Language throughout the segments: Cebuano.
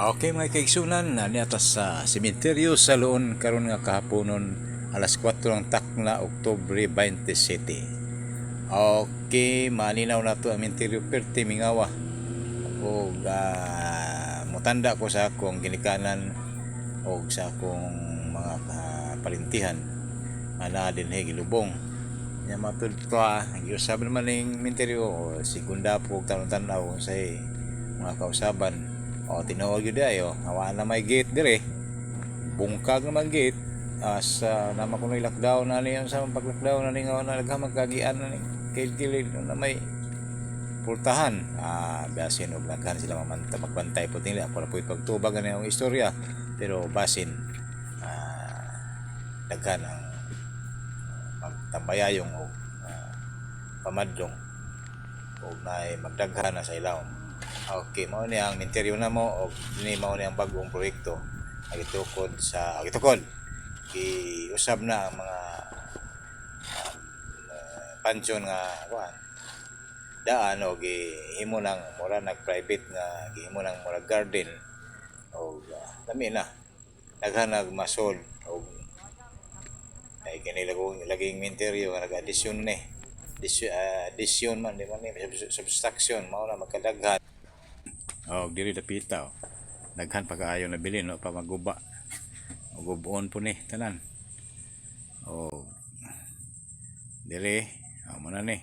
Okay, mga kaigsunan, na niata sa sementeryo sa Loon karon nga kahaponon, alas 4 ng takna, Oktubre 27. Okay, malinaw na to ang sementeryo, perti mingawa. Og mutanda ko sa akong ginikanan og sa akong mga parintihan nga naa dinhi gilubong. Nya matud pa, giusab naman ning sementeryo o segunda po tan-tanaw kung say mga kausaban. O tinuod gyud ay oh, awaan na may gate dire. Bungkag naman gate as nama kuno lockdown na niya sa pag lockdown na ni nga na daghan magkagian na ni kilid na may pultahan, basin og daghan sila mamanta magbantay po nila. Ako ra po'y pagtubag ani ang istorya, pero basin daghan ang magtambayayong og pamadlong og naay magdaghan na sa ilawom. Okay, mao ni ang minteryo namo og ni mao ni ang bag-ong proyekto ang gitukod sa gitukod, giusab na ang mga pansyon nga kuan daan o gihimo ng mura nag private nga gihimo ng mura garden og lami na, daghan nag masol og ay kini lagong laging minteryo nga nag-addition ni addition man di man ni subtraction, mao na magkadaghan. Og diri dapita, oh, daghan pa kaayo nabilin no pa maguba ug guboon po ni tanan. Og diri, oh, mo na ni.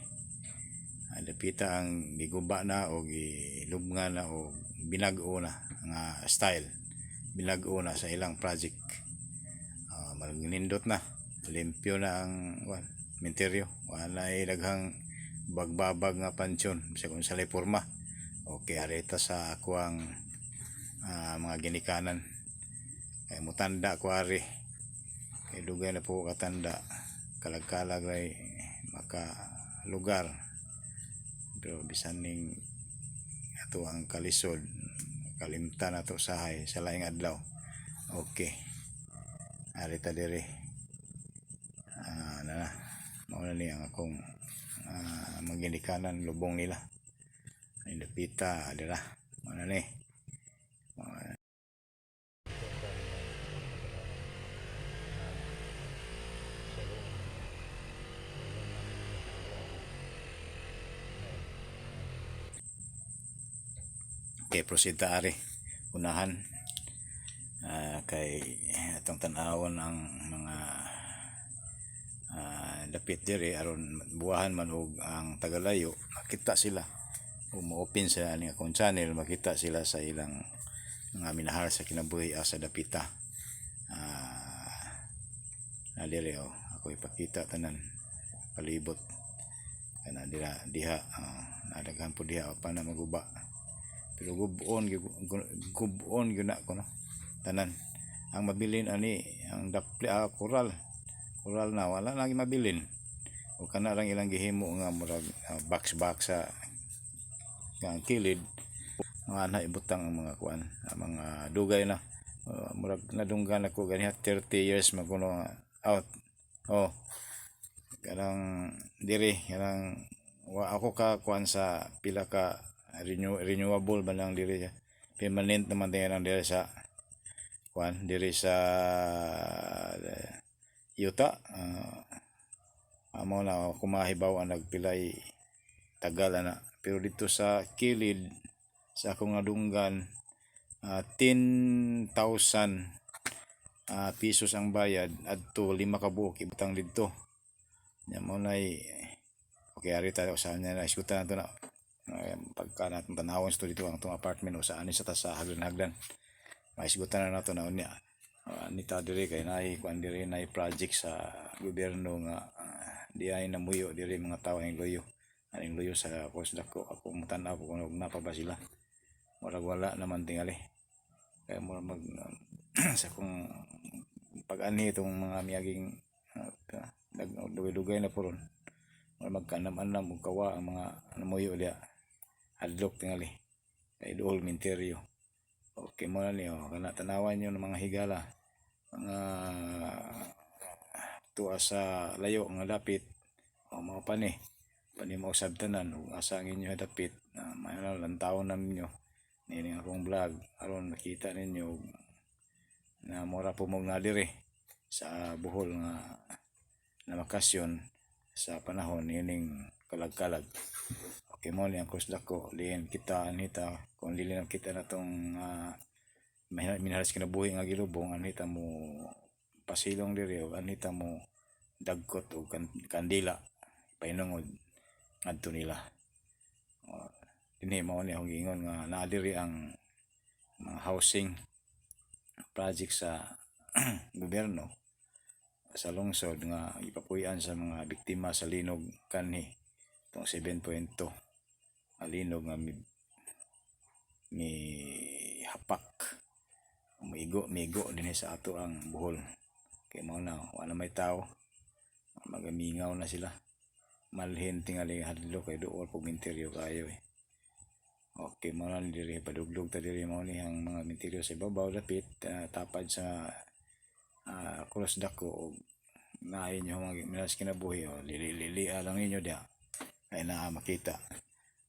Dapita ang giguba na o gilubngan na o binag-o na nga style, binag-o na sa ilang project. Magnindot na, limpyo na ang kuan minteryo, wala ay daghang bagbabag nga pansyon sa kung sa porma. Okay, areta sa akuang mga ginikanan kay mutanda ko ari kay dugay na po katanda, kalag-kalag ray maka lugar, pero bisan ning ato ang kalisod, kalimtan nato sahay sa laing adlaw. Okay, ari ta diri, na na mao na ni ang akong mga ginikanan, lubong nila ay dapita dira, mao na ni. Okay, proceed ta ari. Unahan. Kay atong tan-awon ang mga dapit diri aron buwahan man og ang tagalayo makita sila o mo-open sila ani akong channel, makita sila sa ilang mga minahal sa kinabuhi sa dapita. Na diri, oh, ako ipakita tanan palibot kana dira diha, nadaghan po diha pa na maguba, pero gubon gubon gyud na ko no tanan. Ang mabilin ani ang dapli, koral koral na wala lagi mabilin o kana lang ilang gihimo nga murag box box sa nga ang kilid mga ana ibutang ang mga kuan, ang mga dugay na. Murag nadunggan ako ganiha 30 years maguno out, oh, kanang diri kanang wa ako ka kuan sa pila ka renewable ba lang diri, permanent naman tayo lang diri sa kuan diri sa yuta. Amo na ako mahibaw ang nagpilay tagal ana, pero dito sa kilid sa akong nadunggan, 10,000 pesos ang bayad adto lima ka buok ibutang didto. Nya mo nay. Okay, ari tayo sa niya na isgutan nato na. Ay, pagka natin tanawon sa dito ang itong apartment o saan sa ta sa hagdan-hagdan, maisgutan na nato na unya. Nita diri kay naay kuan diri, naay project sa gobyerno nga di ay namuyo diri mga tawo ang luyo aning luyo sa kos dako. Ako mutan-aw ko kung napa ba sila, murag wala naman tingali kaya murag mag sa kung pag-anhi itong mga miyaging dugay-dugay na po ron, murag magkanam-anam og kawa ang mga namuyo diya, hadlok tingali kay duol minteryo. Okay mo na niyo kana tanawan niyo ng mga higala, mga tuwa sa layo nga dapit o mga pani pani mo usab tanan ug asa ang inyo dapit na may lantawon na ninyo. Niini akong vlog aron makita ninyo na mura po mong na diri sa Bohol nga na bakasyon sa panahon niining kalag-kalag. Okay, mo ni ang Krus Dako diin kita anhita kung dili na kita na tong minahal sa kinabuhi nga gilubong, anhita mo pasilong diri o anhita mo dagkot og kandila painungod ngadto nila. Dinhi mao ni akong giingon nga naa diri ang mga housing project sa gobyerno sa lungsod nga gipapuy-an sa mga biktima sa linog kanhi tong 7.2 nga linog nga mi hapak, migo migo dinhi sa ato ang Bohol. Kay mao na, wala may tao, magamingaw na sila, malhin tingali, hadlok kay duol pug minteryo kayo eh. Okay, mao na ni diri, padugdog ta diri. Mao ni ang mga minteryo sa ibabaw dapit tapad sa Krus Dako og naay inyo mga minas kinabuhi o lili lang ninyo diha ay naa makita.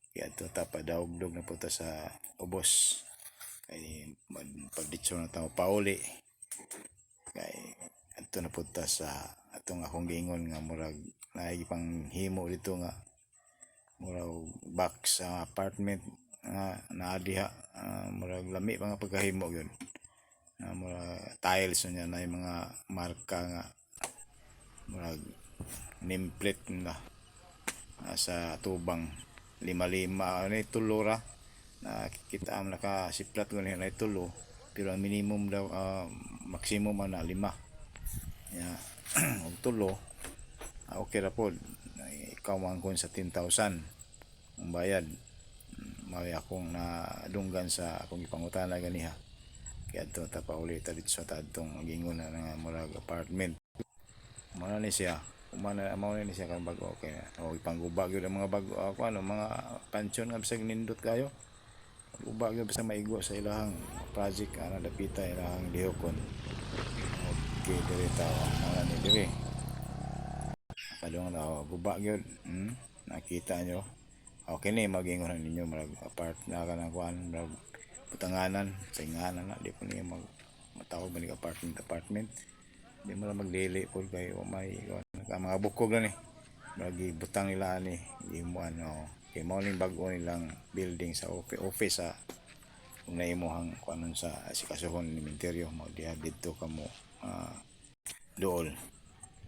Kaya adto ta, padawgdog na po ta sa ubos kay pagditso na ta pauli, kay adto na po ta sa atong akong giingon nga murag naay pang himo dito nga murag box sa apartment nga naa diha, murag lami pa nga pagkahimo gyud na murag tiles niya na mga marka nga murag nameplate na sa tubang lima-lima ano tulo ra nakikita am nakasiplat ko na tulo, pero ang minimum daw, maximum ana lima ya og tulo, okay ra pod. Ikaw man kon sa 10,000 ang bayad. Mao akong nadunggan sa akong gipangutana ganiha. Kaya adto ta pauli ta dito sa adtong gingon na nga murag apartment. Mao na ni siya, umana mao na ni siya karon bago. Okay na o ipangguba gyud ang mga bago ako ano mga pansyon nga bisag nindot kayo, guba gyud basta maigo sa ilahang project ana dapita ilahang lihokon. Okay, diri ta, mao na ni diri padung na guba gyud. Nakita nyo? Okay ni magingon ninyo murag apart na ka ng kuan, murag butanganan sa inganan na di po niya mag matawag ba ni apartment apartment. Di mo lang magdili po kay wa may kuan ang mga bukog na ni murag gibutang nila ani gimuan o. Kay mao ning bag-o nilang building sa office, office sa kung naimuhang kuanon sa asikasuhon ni Minteryo mo diha didto kamo dool.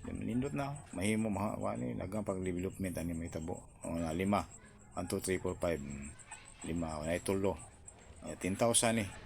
Nindot na mahimo maha kuan ni daghang pag development ani mahitabo o na lima, 1, 2, 3, 4, 5, lima na tulo. 10,000 ni.